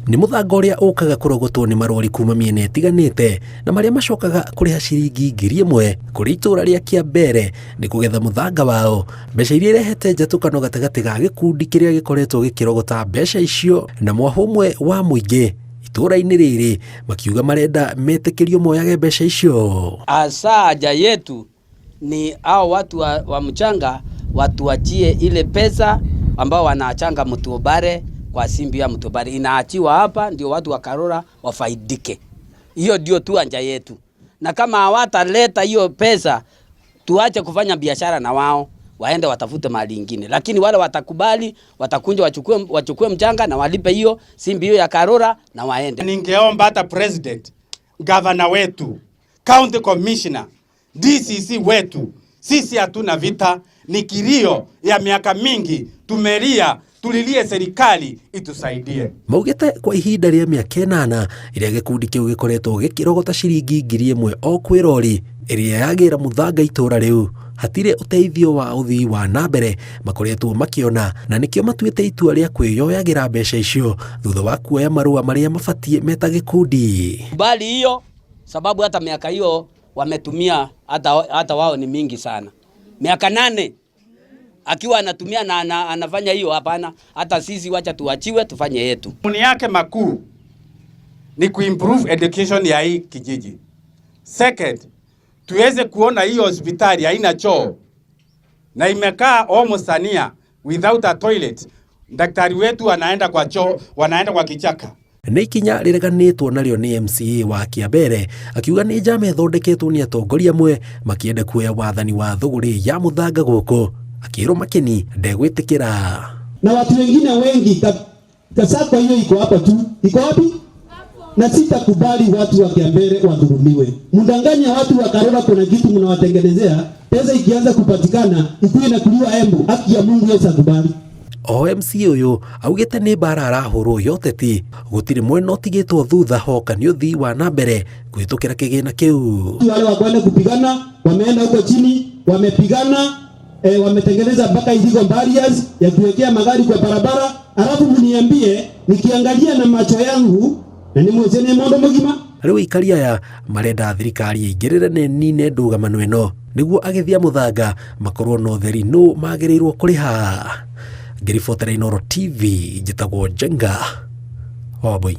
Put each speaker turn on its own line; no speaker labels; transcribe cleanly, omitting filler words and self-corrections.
Nĩ mũthanga ũrĩa ũkaga kũrogotwo nĩ marori kuma mĩena ĩtiganĩte na marĩa macokaga kũrĩha ciringi 1000 kũrĩ itũũra rĩa Kĩambere nĩ kũgetha mũthanga wao. Mbeca iria irehete njatũkano gatagatĩ ga gĩkundi kĩrĩa gĩkoretwo gĩkĩrogota mbeca icio na mwahũ ũmwe wa mũingĩ itũũra-inĩ rĩrĩ, makiuga marenda metĩkĩrio moyage mbeca icio.
Hasa haja yetu ni hao watu wa mchanga watuachie ile pesa ambao wanachanga Mtubare kwa simbi ya Mtubare inaachiwa hapa, ndio watu wa Karura wafaidike. Hiyo ndio tu haja yetu, na kama hawataleta hiyo pesa tuache kufanya biashara na wao, waende watafute mali ingine, lakini wale watakubali watakunja wachukue mchanga na walipe hiyo simbi hiyo ya Karura na waende.
Ningeomba hata president, governor wetu, county commissioner, DCC wetu, sisi hatuna vita, ni kilio ya miaka mingi tumelia, tulilie serikali itusaidie.
Maugĩte kwa ihinda rĩa mĩaka 8 ĩrĩa gĩkundi kĩu gĩkoretwo gĩkĩrogota ciringi 1000 o kwĩ rori ĩrĩa yagĩra mũthanga itũũra rĩu, hatirĩ ũteithio wa ũthii wa na mbere makoretwo makĩona, na nĩkĩo matuĩte itua rĩa kwĩyoyagĩra mbeca icio thutha wa kuoya marũa marĩa mabatiĩ meta gĩkundi.
Bali hiyo sababu hata miaka hiyo wametumia hata wao ni mingi sana, miaka 8 akiwa anatumia na anafanya hiyo. Hapana, hata sisi wacha tuachiwe tufanye yetu.
Maoni yake makuu ni kuimprove education ya hii kijiji. Second, tuweze kuona hiyo hospitali haina choo na imekaa almost a year without a toilet. Daktari wetu anaenda kwa choo, wanaenda kwa kichaka.
Nĩ ikinya rĩreganĩtwo narĩo nĩ MCA wa Kĩambere, akiuga nĩ njama ĩthondeketwo nĩ atongoria amwe makĩenda kuoya wathani wa thũgũrĩ ya mũthanga gũkũ, akĩrwo Makeni ndegwĩtĩkĩra.
Na watu wengine wengi Kasako hiyo iko hapo tu, iko wapi? Na sitakubali watu wa Kiambere wadhulumiwe. Mdanganye watu wa Karura, kuna kitu mnawatengenezea, pesa ikianza kupatikana ikuwe inakuliwa Embu. Haki ya Mungu Yesu akubali.
O MCA ũyũ augĩte nĩ mbara arahũrwo ya ũteti, gũtirĩ mwena ũtigĩtwo thutha hoka nĩ ũthii wa na mbere kũhĩtũkĩra kĩgĩna kĩu.
Wale wa kwenda kupigana wameenda huko chini, wamepigana, wametengeneza mpaka illegal barriers ya kuwekea magari kwa barabara, alafu mniambie nikiangalia na macho yangu na nimwezene mondo mugima.
Rĩu aikari aya marenda thirikari ĩingĩrĩre na ĩnine ndũgamano ĩno nĩguo agĩthia mũthanga makorwo na ũtheri nũ magĩrĩirwo kũrĩha. Ngĩribotera Inooro TV, njĩtagwo Njenga Wambui.